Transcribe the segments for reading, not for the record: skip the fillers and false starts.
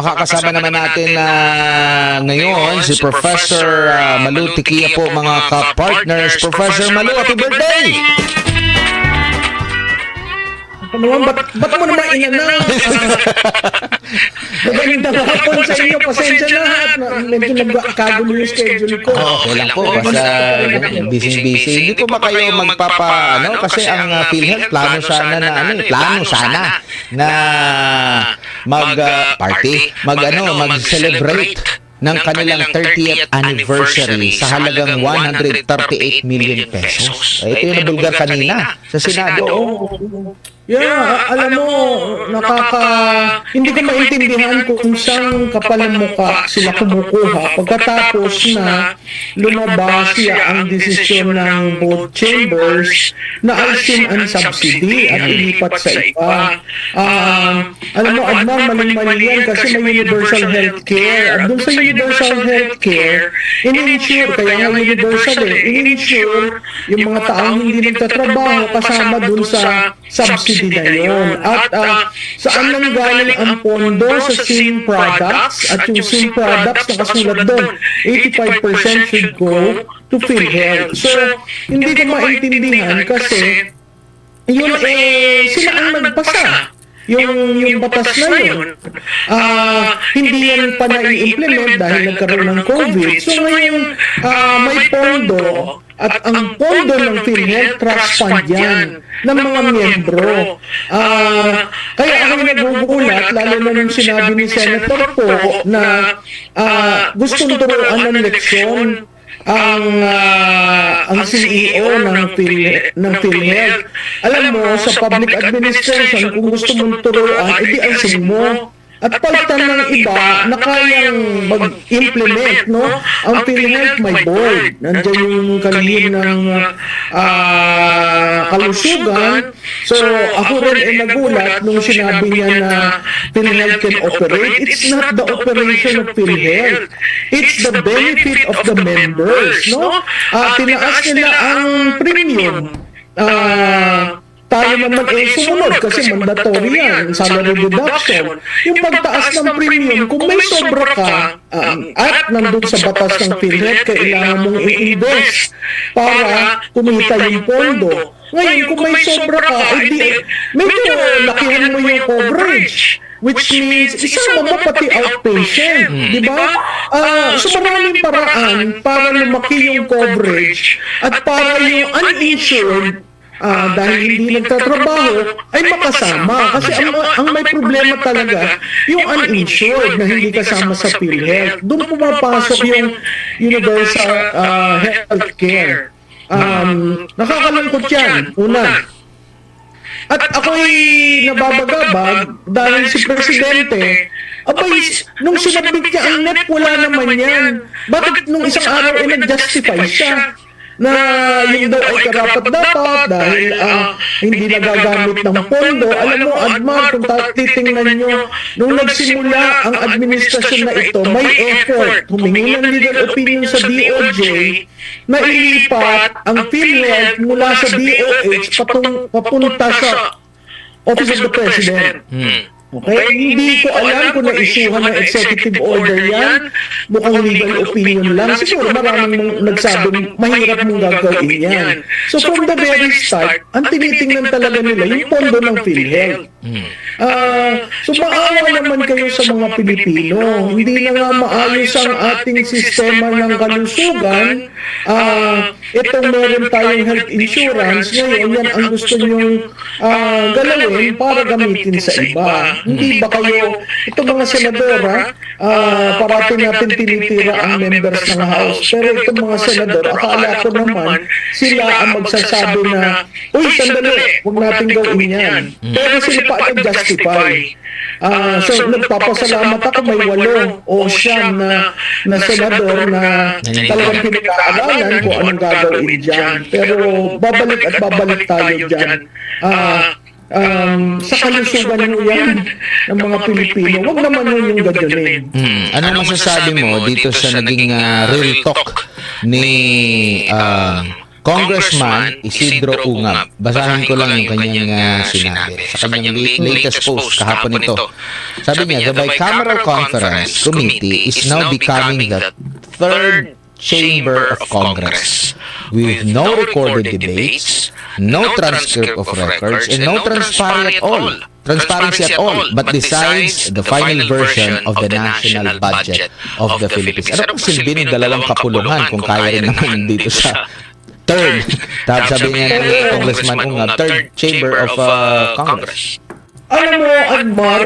Makakasama naman natin na ngayon si Professor Malu Tikia po, mga ka-partners. Professor Malu, happy birthday! Ba't mo naman inanang? Magandang hapon sa inyo. Pasensya na at medyo nagkagulo yung schedule ko. Okay lang po. Basta busy-busy. Hindi po ba kayo kasi ang PhilHealth plano sana na mag-party, mag-celebrate ng kanilang 30th anniversary sa halagang 138 million pesos. Ito yung nabulgar kanina sa Senado. Yeah, alam mo, hindi ko maintindihan kung saan kapal ng mukha sila kumukuha pagkatapos na lumabas ang desisyon ng both chambers na alisin ang subsidy at ilipat sa iba. Alam mo, Adnan, maling-mali yan kasi may universal healthcare. At dun sa universal healthcare, in-insure, kaya nga universal in-insure yung mga taong hindi nagtatrabaho kasama dun sa subsidy na yun. At saan nang galing ang pondo sa SIM products at yung SIM products na kasulat doon, 85% should go to PhilHealth. So, hindi ko maintindihan kasi yun sila ang nagpasa. Yung batas na yun, hindi yan pa na-i-implement dahil nagkaroon ng COVID. So ngayon, may pondo at ang pondo ng PhilHealth Trust Fund yan ng mga miyembro. Kaya ako nagugulat, lalo na nung sinabi ni Senator po na gustong turuan ng leksyon ang CEO ng PhilHealth. Alam mo, sa public administration, kung gusto mong turuan, edi alisin mo. At palitan ng iba na kayang mag-implement, no? Ang PhilHealth may board. Nandiyan yung kalihim ng kalusugan. So, ako rin ay nagulat nung sinabi niya na PhilHealth can operate. It's not the operation of PhilHealth. It's the benefit of the members, no? Tinaas nila ang premium. Tayo naman sumunod kasi mandatory yan, salary reduction. Yung pagtaas ng premium, kung may sobra ka at nandun sa batas ng PhilHealth, kailangan mong i-invest para kumita yung pondo. Ngayon, kung may sobra ka, medyo lakihan mo yung coverage. Which means, isama mo pati outpatient, di ba? So maraming paraan para lumaki yung coverage at para yung uninsured dahil hindi nagtatrabaho ay makasama. Kasi ang may problema talaga yung uninsured na hindi kasama sa PhilHealth. Doon pumapasok yung universal healthcare. Nakakalungkot yan, una. At ako'y nababagabag dahil si Presidente, nung sinabit niya ang net, wala naman yan. Bakit nung isang araw ay nag-justify siya na yung daw ay karapat-dapat dahil hindi nagagamit ng pondo. Alam mo, Adman, kung titingnan nyo, nung nagsimula ang administrasyon na ito, may effort. Humingi ng legal opinion sa DOJ na ilipat ang PhilHealth mula sa DOH papunta sa Office of the President. Okay? Hindi ko alam kung na-issuehan ng executive order yan. Mukhang legal opinion lang. Siguro maraming nagsabing mahirap mong gagawin yan. So from the very start, ang tinitingnan talaga nila yung pondo ng PhilHealth. So maawa naman kayo sa mga Pilipino. Hindi na nga maayos ang ating sistema ng kalusugan. Itong meron tayong health insurance, ngayon yan ang gusto nyong galawin para gamitin sa iba. Hindi ba kayo, ito mga senador, parati natin tinitira ang members ng House, pero itong mga senador, akala ko naman, sila ang magsasabi na, uy, sandali, huwag natin gawin yan. Pero sila pa nag-justify. So, nagpapasalamat ako, may 8 o 9 na senador na talagang pinag-aaralan kung anong gagawin dyan. Pero babalik at babalik tayo dyan. Sa kalusugan mo yan ng mga Pilipino, wag naman yun yung gadyonin. Ano masasabi mo dito sa naging real talk ni Congressman Isidro Ungab. Basahin ko lang yung kanyang sinabi sa kanyang latest post kahapon ito. Sabi niya, the Bicameral Conference Committee is now becoming the third chamber of Congress with no recorded debates, no transcript of records, and no transparency at all, but decides the final version of the national budget of the Philippines. Ano kung silbi ng dalawang kapulungan kung kaya rin naman dito sa third, sabi niya ni Congressman Ungab, third chamber of Congress. Alam mo, Admar,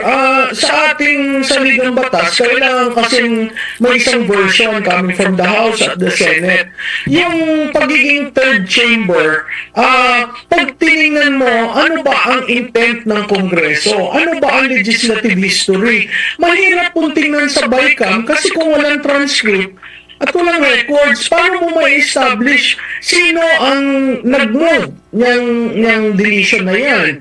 sa ating saligang batas, kailangan kasing may isang version coming from the House at the Senate. Yung pagiging third chamber, pag tinignan mo, ano ba ang intent ng Kongreso? Ano ba ang legislative history? Mahirap pong tingnan sa BICAM kasi kung walang transcript, at walang records, paano mo ma-establish sino ang nag-move niyang deletion na yan?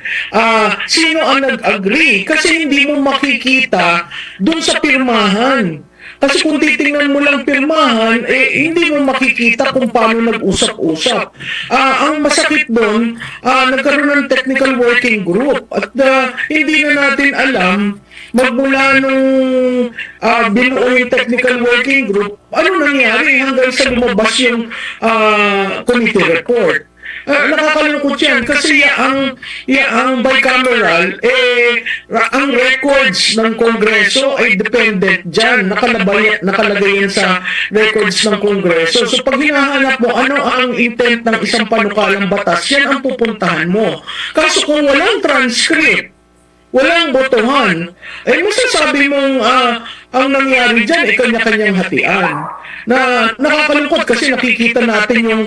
Sino ang nag-agree? Kasi hindi mo makikita dun sa pirmahan. Kasi kung titingnan mo lang pirmahan, hindi mo makikita kung paano nag-usap-usap. Ang masakit doon, nagkaroon ng technical working group at hindi na natin alam magmula nung binuo yung technical working group, ano nangyari hanggang sa lumabas yung committee report. Nakakalungkot yan kasi ang bicameral, ang records ng Kongreso ay dependent dyan. Nakalagay yan sa records ng Kongreso. So pag hinahanap mo ano ang intent ng isang panukalang batas, yan ang pupuntahan mo. Kaso kung walang transcript, walang botohan, masasabi mong ang nangyari dyan ay kanya-kanyang hatian. Na nakakalungkot kasi nakikita natin yung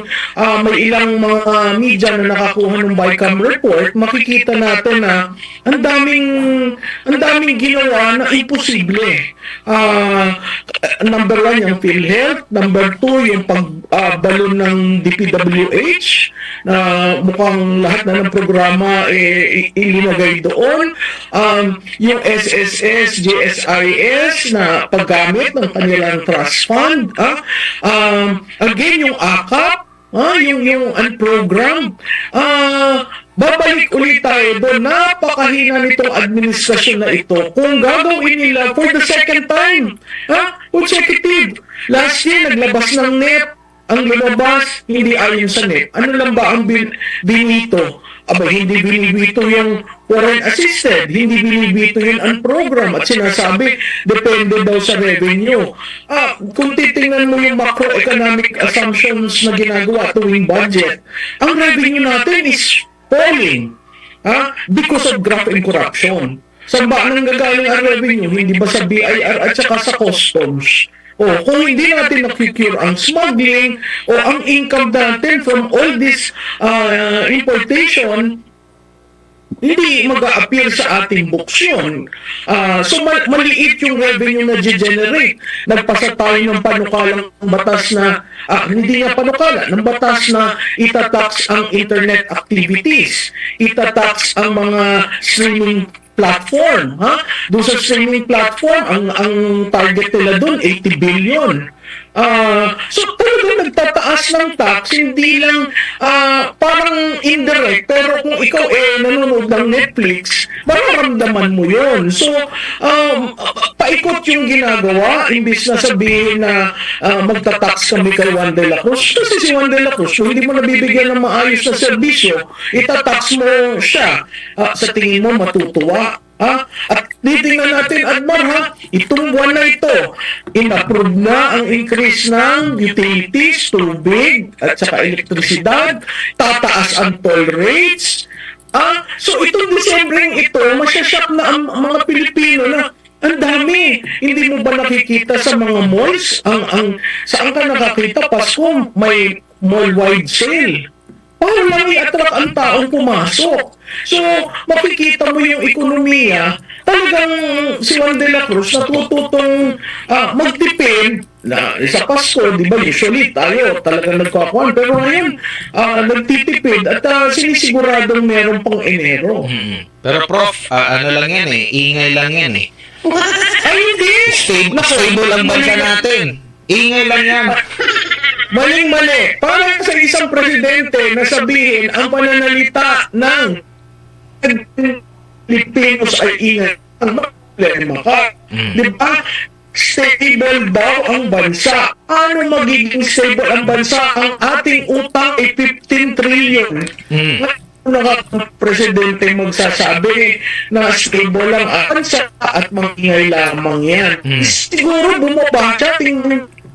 may ilang mga media na nakakuha ng BICAM report, makikita natin na ang daming ginawa na imposible. Number 1 yung PhilHealth, number 2 yung pagbalon ng DPWH, na mukhang lahat na ng programa ilinagay doon. Yung SSS, GSIS na paggamit ng kanilang trust fund. Again, yung AKAP, yung unprogrammed. Babalik ulit tayo doon. Napakahina nitong administrasyon na ito. Kung gagawin nila for the second time, consecutive. Last year, naglabas ng NEP. Ang lumabas, hindi ayon sa NEP. Ano lang ba ang binito? Hindi binibito yung foreign assisted, hindi binibito yung unprogram at sinasabi, depende daw sa revenue. Kung titingnan mo yung macroeconomic assumptions na ginagawa tuwing budget, ang revenue natin is falling because of graft and corruption. Saan ba nang gagaling ang revenue? Hindi ba sa BIR at saka sa customs? Kung hindi natin nakikure ang smuggling o ang income natin from all this importation, hindi mag-a-appear sa ating books yun. So maliit yung revenue na generate. Nagpasa tayo ng panukalang batas na, hindi nga panukala, ng batas na itatax ang internet activities, itatax ang mga streaming platform, doon sa streaming platform, ang target nila doon, 80 billion. So talagang nagtataas ng tax, hindi lang parang indirect, pero kung ikaw nanonood ng Netflix, mararamdaman mo yun. So, paikot yung ginagawa, imbis na sabihin na magtatax kami kay Juan de la Cruz. Kasi si Juan de la Cruz, kung hindi mo nabibigyan ng maayos na serbisyo, itatax mo siya. Sa tingin mo, matutuwa. At titingnan natin, Admar, itong buwan na ito, in-approve na ang increase ng utilities, tubig, at saka elektrisidad, tataas ang toll rates. So itong Disebreng ito, masyasyak na ang mga Pilipino na ang dami. Hindi mo ba nakikita sa mga malls? Saan ka nakakita? Pasko, may mall-wide sale. Para lang i-attract ang taong pumasok. So, makikita mo yung ekonomiya, talagang si Juan de la Cruz natututong magtipid na sa Pasko, di ba, usually tayo talagang nagkakuan, pero ngayon nagtitipid at sinisiguradong meron pang Enero. Pero Prof, ano lang yan ingay lang yan Ay, hindi! Stable ang bansa natin. Ingay lang yan. Maling-mali. Para sa isang presidente na sabihin ang pananalita ng Pilipinos ay ingay, ang problema ka. Di ba? Stable daw ang bansa. Ano magiging stable ang bansa? Ang ating utang ay 15 trillion. Presidente magsasabi na stable lang ang bansa at mangingay lamang yan. Siguro bumaba siya.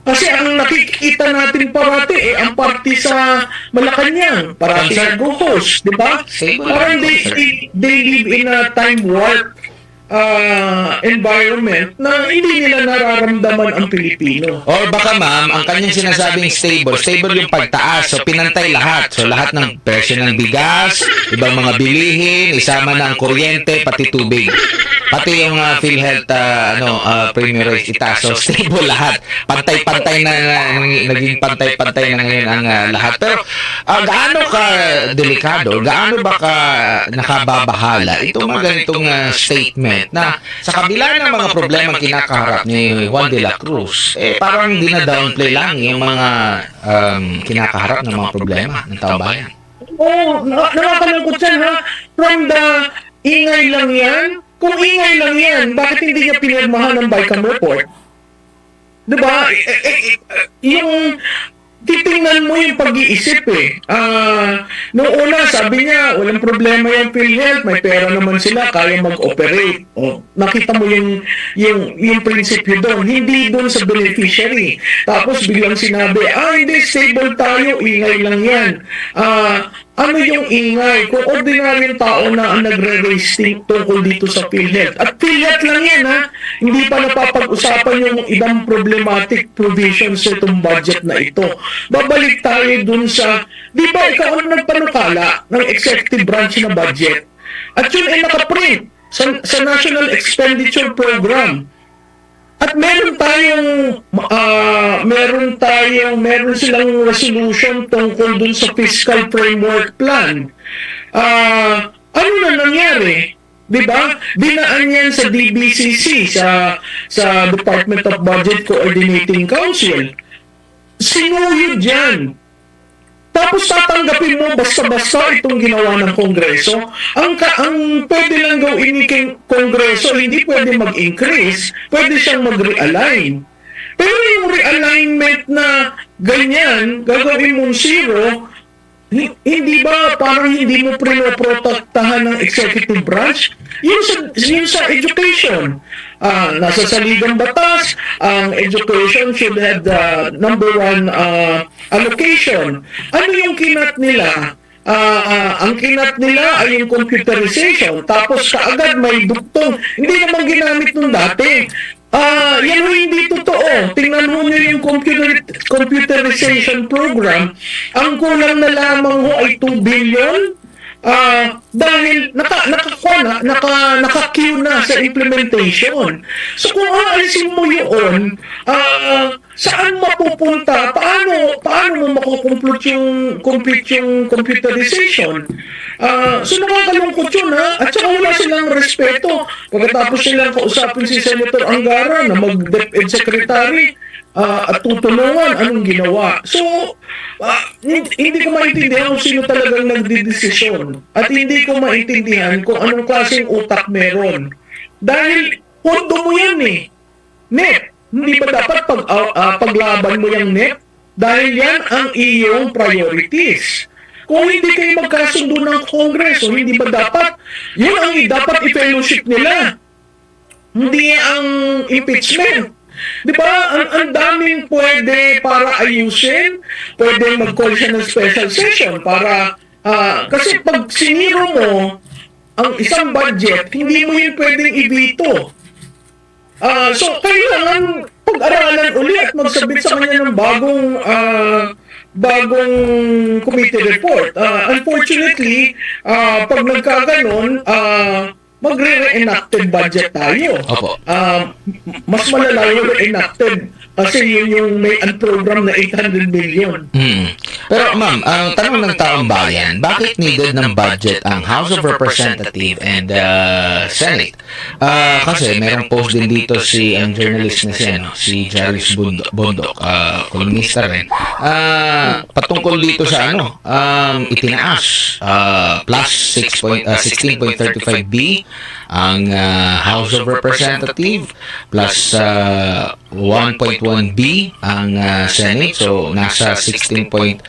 Kasi ang nakikita natin parati ang party sa Malacanang, parati sa Gocos, di ba? Parang they live in a time warp environment na hindi nila nararamdaman ang Pilipino. Or baka ma'am, ang kanyang sinasabing stable yung pagtaas. So pinantay lahat. So lahat ng presyo ng bigas, ibang mga bilihin, isama na ang kuryente, pati tubig. Pati yung PhilHealth premium rate itaas. So stable lahat. Pantay-pantay na naging pantay-pantay na ngayon ang lahat. Pero gaano ka delikado, gaano ba ka nakababahala itong mga ganitong statement na sa kabila ng mga problemang kinakaharap ni Juan de la Cruz, parang dina-downplay lang yung mga kinakaharap ng mga problema ng taong bayan. Nakakalungkot yan, ha? From the ingay lang yan, kung ingay lang yan, bakit hindi niya pinirmahan ng BICAM report? Diba? Yung titingnan mo yung pag-iisip noong una, sabi niya, walang problema yung PhilHealth, may pera naman sila, kaya mag-operate. Nakita mo yung prinsipyo doon, hindi doon sa beneficiary. Tapos biglang sinabi, hindi, stable tayo, ingay lang yan. Ano yung ingay? Kung ordinaryong tao na ang nagre-raise tungkol dito sa PhilHealth. At PhilHealth lang yan, ha? Hindi pa napapag-usapan yung ibang problematic provisions sa itong budget na ito. Babalik tayo dun sa, di ba ikaw ang nagpanukala ng executive branch na budget? At yun ay nakaprint sa National Expenditure Program. At meron silang resolution tungkol dun sa Fiscal Framework Plan. Ano na nangyari? Diba? Dinaan yan sa DBCC, sa Department of Budget Coordinating Council. Sinuyod yan. Tapos tatanggapin mo basta-basta itong ginawa ng Kongreso. Ang pwede lang gawin ni Kongreso, hindi pwede mag-increase, pwede siyang mag-realign. Pero yung realignment na ganyan, gagawin mong zero, hindi ba parang hindi mo pinoprotektahan ng executive branch? Yun sa education. Nasa saligang batas, ang education should have the number one allocation. Ano yung kinat nila? Ang kinat nila ay yung computerization. Tapos kaagad may duktong. Hindi naman ginamit nung dati. Yan hindi totoo. Tingnan mo nyo yung computerization program. Ang kulang na lamang ho ay 2 billion dahil naka-queue na sa implementation. So kung aalisin mo yun, saan mapupunta? Paano mo makukomplete yung computerization? So nakakalungkot yun, ha? At saka wala silang respeto. Pagkatapos silang kausapin si Senator Angara na mag-DepEd Secretary at tutulungan anong ginawa. So, hindi ko maintindihan kung sino talagang nagdidesisyon. At hindi ko maintindihan kung anong klaseng utak meron. Dahil, pondo mo yan NEP. Hindi ba dapat paglaban mo yung NEP? Dahil yan ang iyong priorities. Kung hindi kayo magkasundo ng Kongreso, hindi ba dapat, yun ang dapat i-fellowship nila. Hindi ang impeachment. Di ba? Ang daming pwede para ayusin, pwede mag-call siya ng special session para, kasi pag siniro mo ang isang budget, hindi mo yun pwedeng i-veto. So, kailangan pag-aralan uli at magsabit sa kanya ng bagong committee report. Unfortunately, pag nagkaganon, magre-reenacted budget tayo. Opo. Mas malala yung reenacted kasi yun yung may unprogram na 800 million. Pero ma'am, ang tanong ng taong bayan, bakit needed ng budget ang House of Representatives and Senate? Kasi merong post din dito ang journalist na si Jairus Bondok, kolumnista rin. Patungkol dito sa itinaas plus 16.35B ang House of Representatives plus 1.1B ang Senate, so nasa 16.3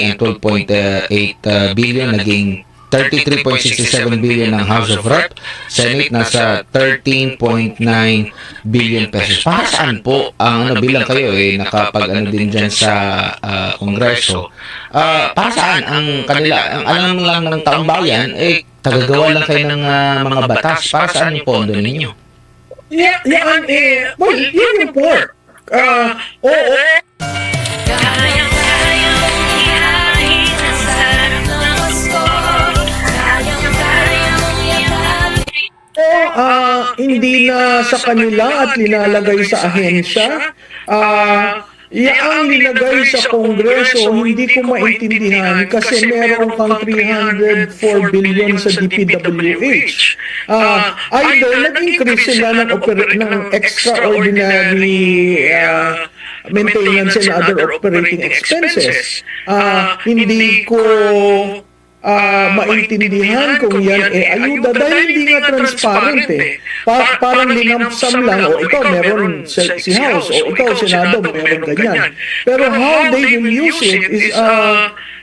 and 12.8 billion, naging 33.67 billion ng House of Rep. Senate nasa 13.9 billion pesos. Para saan po ang bilang kayo nakapag din dyan sa Kongreso? Para saan ang kanila, ang alam lang ng taong bayan, tagagawa lang kayo ng mga batas. Para saan yung pondo ninyo? Well, yun yung pork. Oo. Hindi na sa kanila at linalagay sa ahensya. Ang linagay sa Kongreso, hindi ko maintindihan kasi meron kang 304 billion sa DPWH. Either nag-increase sila ng extraordinary maintenance and other operating expenses. Hindi ko maintindihan kung yan ayuda dahil hindi nga transparent parang linamsam lang o ikaw meron si House o ikaw Senado meron ganyan, pero how they will use it is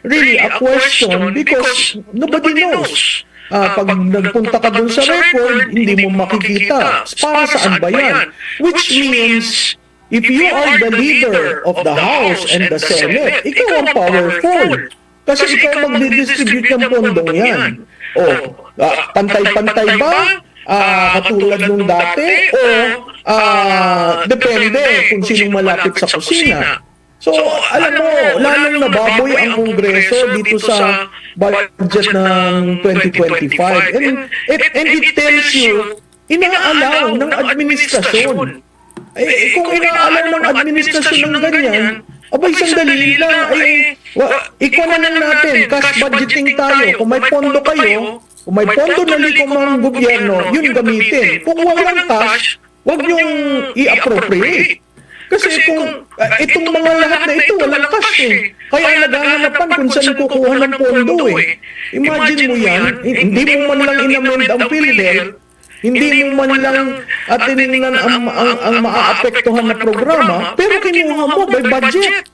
really a question because nobody knows. Pag nagpunta ka dun sa record hindi mo makikita para saan ba yan, which means if you are the leader of the House and the Senate, ikaw ang powerful. Kasi ikaw magdidistribute ng pondong yan. Pantay-pantay ba? Katulad nung dati? O depende kung sinong malapit sa kusina. So, alam mo, lalong nababoy ang Kongreso dito sa budget ng 2025. And it tells you, inaalaw ng administrasyon. Kung inaalaw ng administrasyon ng ganyan, abay, sandali lang, ikaw na lang natin, cash budgeting tayo. Kung may pondo kayo, kung may pondo na likom ang gobyerno, yun gamitin. Kung walang cash, huwag niyong i-appropriate. Kasi kung itong mga lahat na ito, walang cash Kaya naghahanapan kung saan kukuha ng pondo Imagine mo yan, hindi mo man lang inamend ang PhilHealth, hindi mo man lang tinignan ang maaapektuhan na programa, pero kinuha mo by budget.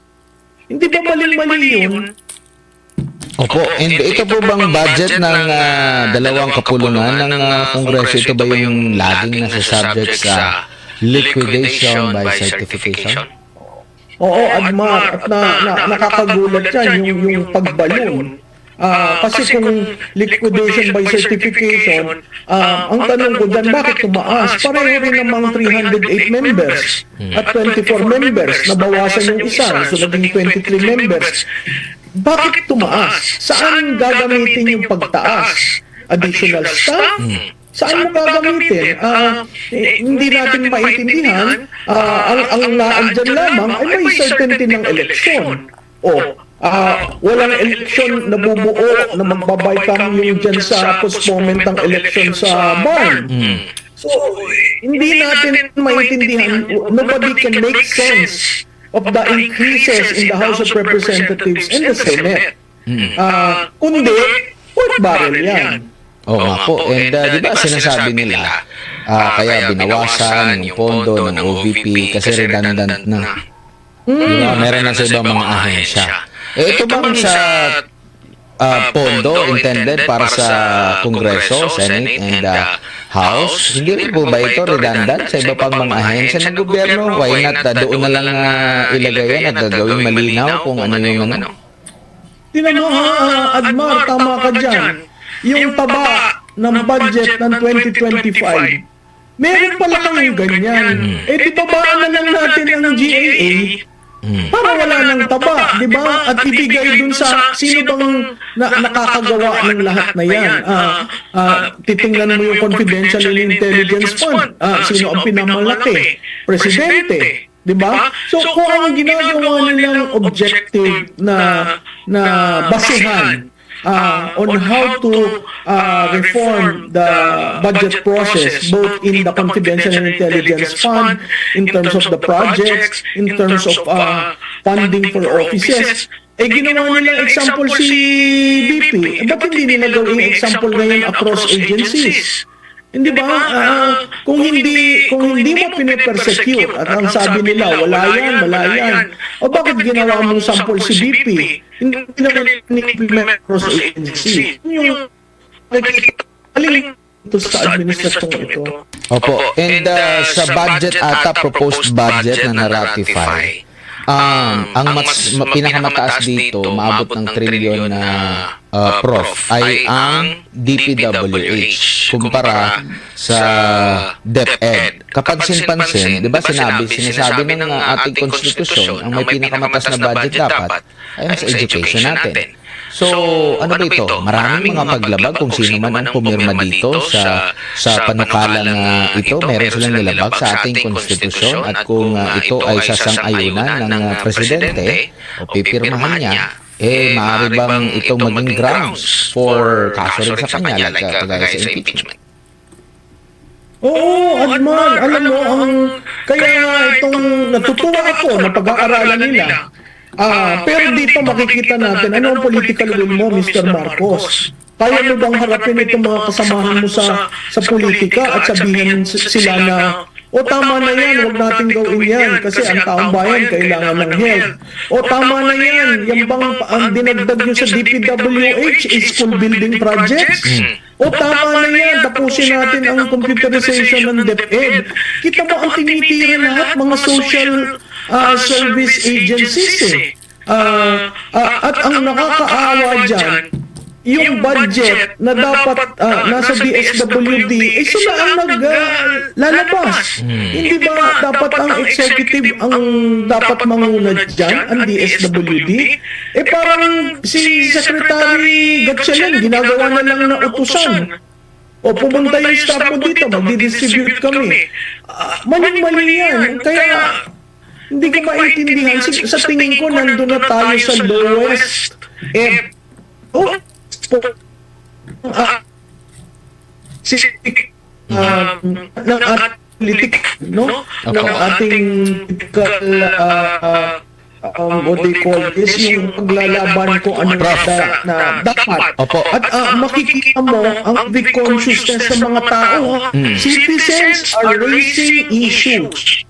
Hindi ba maling-mali yun? Opo, and ito po bang budget ng dalawang kapulungan ng Kongreso, ito ba yung laging nasa subject sa liquidation by certification? Oo, Admar, at nakakagulat yan yung pagbalon. Kasi kung liquidation by certification, ang tanong ko dyan, bakit tumaas? Pareho rin namang 308 members at 24 members. Nabawasan yung isa, so naging 23 members. Bakit tumaas? Saan gagamitin yung pagtaas? Additional staff? Saan mo gagamitin? Hindi natin maintindihan. Ang naandyan lamang ay may certainty ng eleksyon. Walang eleksyon na bubuo na magbabaytang yung dyan sa postponement ng eleksyon sa barn. So, hindi natin maintindihan. Nobody can make sense of the increases in the House of Representatives and the Senate. Kundi, what barrel yan? Oo nga po. And di ba sinasabi nila, kaya binawasan yung pondo ng OVP kasi redundant na. Diba? Meron na sa ibang mga ahensya. Ito bang sa pondo intended para sa Kongreso, Senate, and House? Hindi rin po ba ito redundant sa iba pang mga ahensya ng gobyerno? Why not doon na lang ilagay yan at gawing malinaw kung ano yung ano? Tinan mo Admar, tama ka dyan. Yung taba ng budget ng 2025, meron pala kang ganyan. Di babaan na lang natin ang GAA Para wala nang taba, di ba? At ibigay dun sa sino bang nakakagawa ng lahat na yan. Titingnan mo yung Confidential and Intelligence Fund. Sino ang pinamalaki? Presidente. Di ba? So kung ang ginagawa nilang objective na basihan on how to reform the budget process, both in the Confidential and Intelligence Fund, in terms of the projects, in terms of funding for offices, ginawa nilang example si BP. Ba't hindi nila gawing example ngayon across agencies? Hindi ba? Kung hindi mo pinipersecute at ang sabi nila, wala yan, o bakit ginawa mong sample si BP? Hindi na ni-implement across agency. Yung alin ito sa administrasyon ito. Opo. And sa budget ata, proposed budget na na-ratify, ang pinakamataas dito, maabot ng trilyon na prof, ay ang DPWH kumpara sa DepEd. Kapansin-pansin, di ba sinasabi ng ating konstitusyon, ang may pinakamataas na budget dapat ay sa education natin. So, ano ba ito? Maraming mga paglabag kung sino man ang pumirma dito sa panukalang ito. Meron silang nilabag sa ating konstitusyon at kung ito ay sasang-ayunan ng presidente o pipirmahan niya, maaari bang ito maging grounds for kaso rin sa kanya kagaya sa impeachment? Oo, Adman, alam mo, kaya nga itong natutuwa ako na pag-aaralan nila. Pero dito makikita natin, ano ang political will mo, Mr. Marcos? Kaya mo bang harapin itong mga kasamahan mo sa politika at sabihin sila na, o tama na yan, huwag natin gawin yan kasi ang taong bayan kailangan ng help. O tama na yan, yan bang ang dinagdag nyo sa DPWH is school building projects? O tama na yan, tapusin natin ang computerization ng DepEd. Kita mo ang tinitira lahat mga social service agencies at ang nakakaawa dyan, yung budget na dapat nasa DSWD, sila ang naglalabas. Hindi ba dapat ang executive ang dapat manguna dyan, ang DSWD? Parang si Secretary Gatchalian, ginagawa na lang na utusan. O pumunta yung staff mo dito, magdi-distribute kami. Mali-mali yan. Kaya hindi ko maintindihan. Sa tingin ko, nandun na tayo sa lowest ng ating politik, no? Ng ating what they call this, yung paglalaban ko ano na dapat. Opo. At makikita mo ang the consciousness ng mga tao. Citizens are raising issues.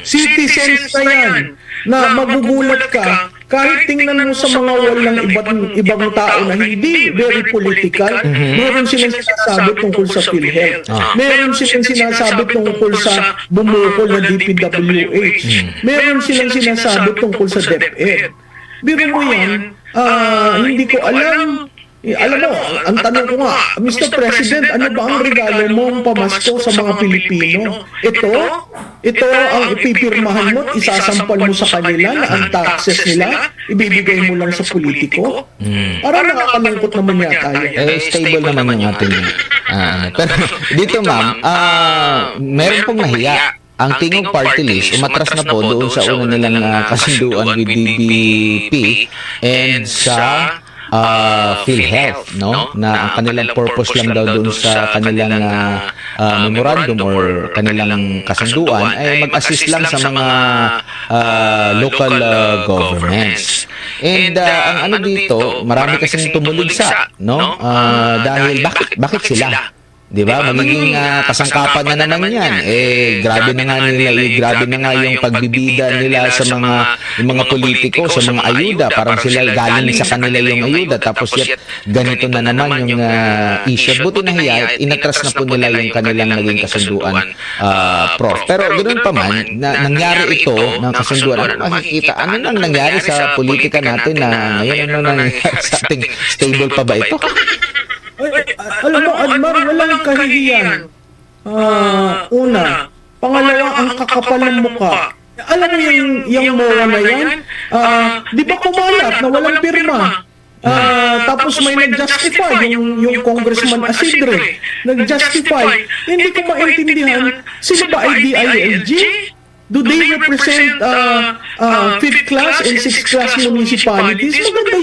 Citizens na yan na magugulat ka kahit tingnan mo sa mga wall ng ibang tao na hindi very political, meron silang sinasabi tungkol sa PhilHealth. Meron silang sinasabi tungkol sa bumukol na DPWH. Meron silang sinasabi tungkol sa DepEd. Biro mo yan, hindi ko alam. Alam mo, ang tanong ko nga, Mr. President, ano ba ang regalo mong pamasko sa mga Pilipino? Ito ang ipipirmahan mo, isasampal mo sa kanila na ang taxes nila, ibibigay mo lang sa politiko? Parang nakakalangkot naman yata yan. Stable naman yung ating pero dito ma'am, meron pong nahiya. Ang Tingog Party List, umatras na po doon sa una nilang kasunduan with DBP and sa PhilHealth, no? Na ang kanilang purpose lang daw doon sa kanilang memorandum or kanilang kasunduan ay mag-assist lang sa mga local governments. And ang ano dito, marami kasing tumuligsa, no? Dahil bakit sila? Di ba? Magiging kasangkapan na naman yan. Grabe na nga yung pagbibida nila sa mga politiko, sa mga ayuda. Parang sila galing sa kanila yung ayuda. Tapos yet, ganito na naman yung issue. Buti na hiya, inatras na po nila yung kanilang naging kasunduan, Prof. Pero ganoon pa man, nangyari ito ng kasunduan. Ano makikita? Ano nang nangyari sa politika natin na ngayon? Ano nangyari sa ating stable pa ba ito? Alam mo, Admar, walang kahihiyan. Una. Pangalawa, ang kakapal ng mukha. Alam mo yung MOA na yan, di ba kumalat na walang pirma? Tapos may nag-justify, yung Congressman Asidre, nag-justify. Hindi ko maintindihan, sila ba ay DILG? Do they represent 5th class and 6th class municipalities? Maganda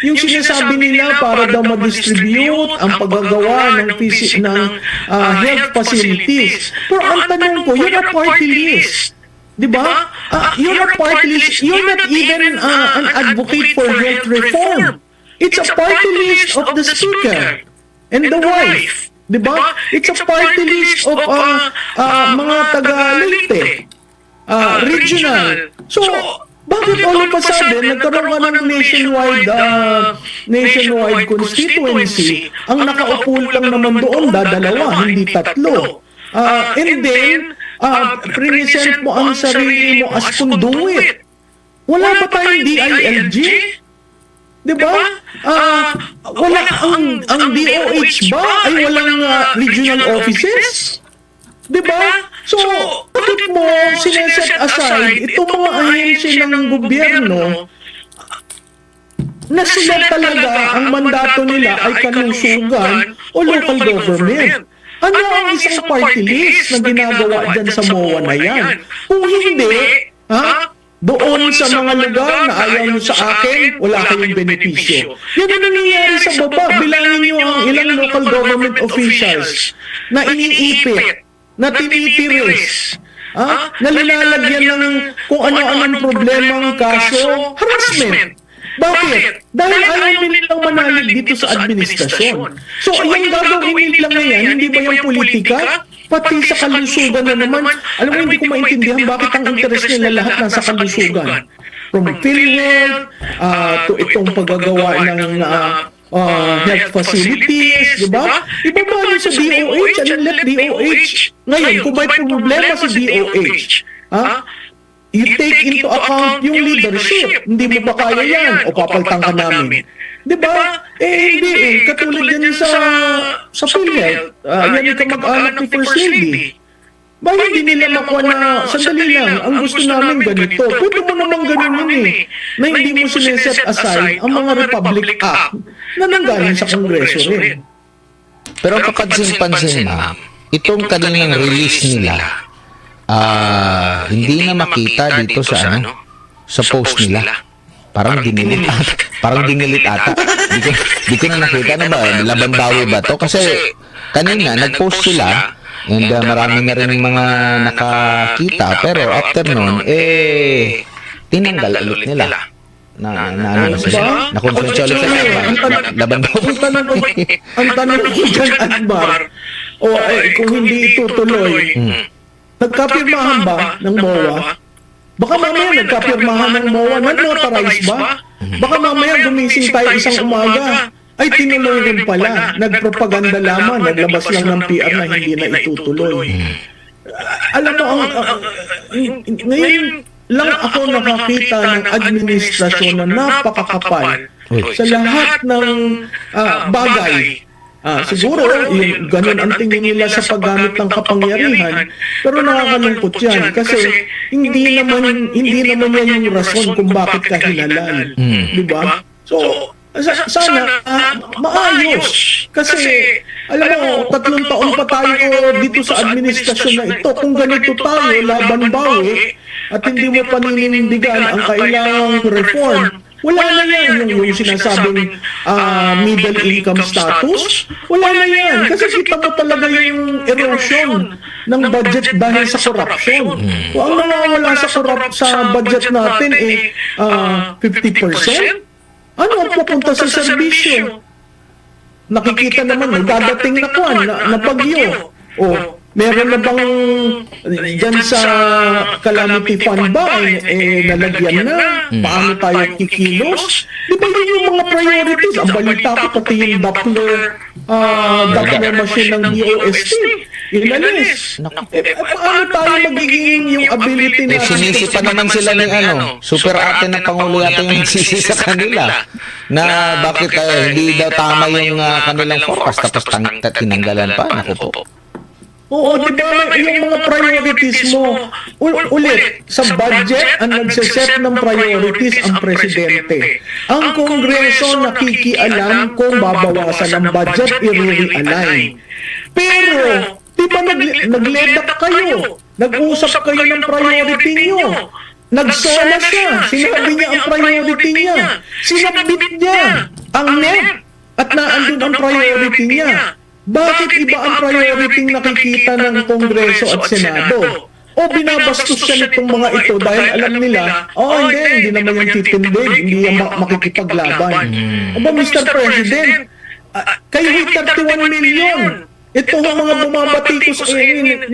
yung sinasabi nila para daw ma-distribute ang paggagawa ng health facilities. Pero ang tanong ko, you're a party list. Diba? You're a party list. You're not even an advocate for health reform. It's a party list of the speaker and the wife. Diba? It's a party list of mga taga-Leyte. Regional. So, bakit all of a sudden nagkaroon ka ng nationwide constituency? Ang nakaupo lang naman doon, dalawa, hindi tatlo. And then, present mo ang sarili mo as conduit. Wala ba tayong DILG? Diba? Wala ang DOH ba ay walang regional offices? Diba? So, bakit mo sineset aside itong mga ahensya ng gobyerno na sila talaga ang mandato nila ay kalusugan o local government? Ano ang isang party list na ginagawa dyan sa MOA na yan? Kung hindi, doon sa mga lugar na ayaw nyo sa akin, wala kayong benepisyo. Yan ang nangyayari sa baba. Bilangin nyo ang ilang local government officials na iniipit, na tinitiris, na linalagyan ng kung ano-anong problemang kaso, harassment. Bakit? Dahil ayaw nilang manalig dito sa administrasyon. So, yung gagawin nila ngayon, hindi ba yung politika? Pati sa kalusugan na naman, alam mo, hindi ko maintindihan bakit ang interes nila lahat nasa kalusugan. From PhilHealth to itong paggagawa ng health facilities, di ba? Ibabalik sa DOH and let DOH. Ngayon, kung may problema sa DOH, you take into account yung leadership. Hindi mo ba kaya yan? O papaltang ka namin. Di ba? Hindi. Katulad yan sa PhilHealth. Yan yung kamag-anak ni First Lady. Ba hindi nila makuha na, sandali lang, ang gusto namin ganito. Pwede mo namang ganun na hindi mo sineset aside ang mga Republic Act na nanggaling sa Kongreso rin. Pero kapansin-pansin, ma'am, itong kanilang release nila, hindi na makita dito sa sa post nila. Parang dinilit ata. Di ko na nakita na ba, laban bawi ba to? Kasi kanina nag-post sila and marami na rin mga nakakita, pero after nun, tinanggal ulit nila. Ano sila? Na-conference ulit sila. Laban bawi. Ang tanong ko dyan, Akbar, kung hindi itutuloy, nagkapirmahan ba ng MOA? Baka mamaya nagkapirmahan ng MOA, nag-notarize ba? Baka mamaya gumising tayo isang umaga, ay tinuloy rin pala. Nagpropaganda lamang, naglabas lang ng PR na hindi na itutuloy. Alam mo, ngayon lang ako nakakita ng administrasyon na napakakapal sa lahat ng bagay. Siguro, ganun ang tingin nila sa paggamit ng kapangyarihan, pero nakakalungkot yan kasi hindi naman yan yung rason kung bakit ka hinalal. Diba? So, sana maayos. Kasi, alam mo, 3 taon pa tayo dito sa administrasyon na ito. Kung ganito tayo, laban bawi, at hindi mo paninindigan ang kailangang reform, wala na yan yung sinasabing middle income status. Wala na yan. Kasi kita mo talaga yung erosion ng budget dahil sa corruption. Kung ang nawawala sa budget natin 50%, ano ang pupunta sa serbisyo? Nakikita naman, nagdadating na kwan, na bagyo. Meron na bang dyan sa calamity fund ba, nalagyan na? Paano tayo kikilos? Di ba yun yung mga priorities? Ang balita ko, pati yung Doppler machine ng DOST, inalis. Paano tayo magiging yung ability na... Sinisi pa naman sila ng super ate ng Pangulo yata yung nagsisi sa kanila na bakit hindi daw tama yung kanilang forecast tapos tinanggalan pa. Naku po. Oo, di ba, yung mga priorities mo, ulit, sa budget, ang nagsiset ng priorities ang presidente. Ang Kongreso nakikialam kung babawasan ng budget, i-realign. Pero, di ba nagledak kayo? Nag-usap kayo ng priority nyo. Nagsola siya. Sinabi niya ang priority niya. Sinabit niya ang NEP at naandun ang priority niya. Bakit iba ang priority nakikita ng Kongreso at Senado? O binabastos siya nitong mga ito dahil alam nila, hindi naman yan titindig, hindi yan makikipaglaban. Aba, Mr. President, kayo'y 31 million. Ito ang mga bumabatikos,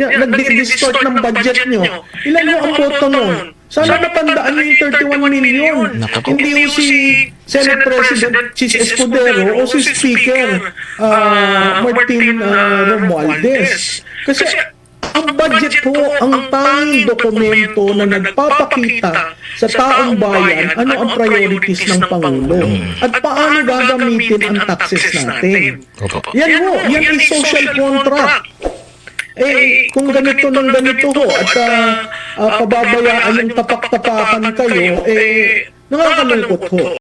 nagdi-distort ng budget nyo. Ilan mo ang boto nun? Sana natandaan nyo yung 31 million. Hindi yung si Senate President Chis Escudero o si Speaker Martin Romualdez. Kasi ang budget po ang tanging dokumento na nagpapakita sa taong bayan ano ang priorities ng Pangulo at paano gagamitin ang taxes natin. Yan ho, yan ay social contract. Kung ganito ng ganito ho at pababayaan yung tapak-tapakan kayo, nakakalungkot ho.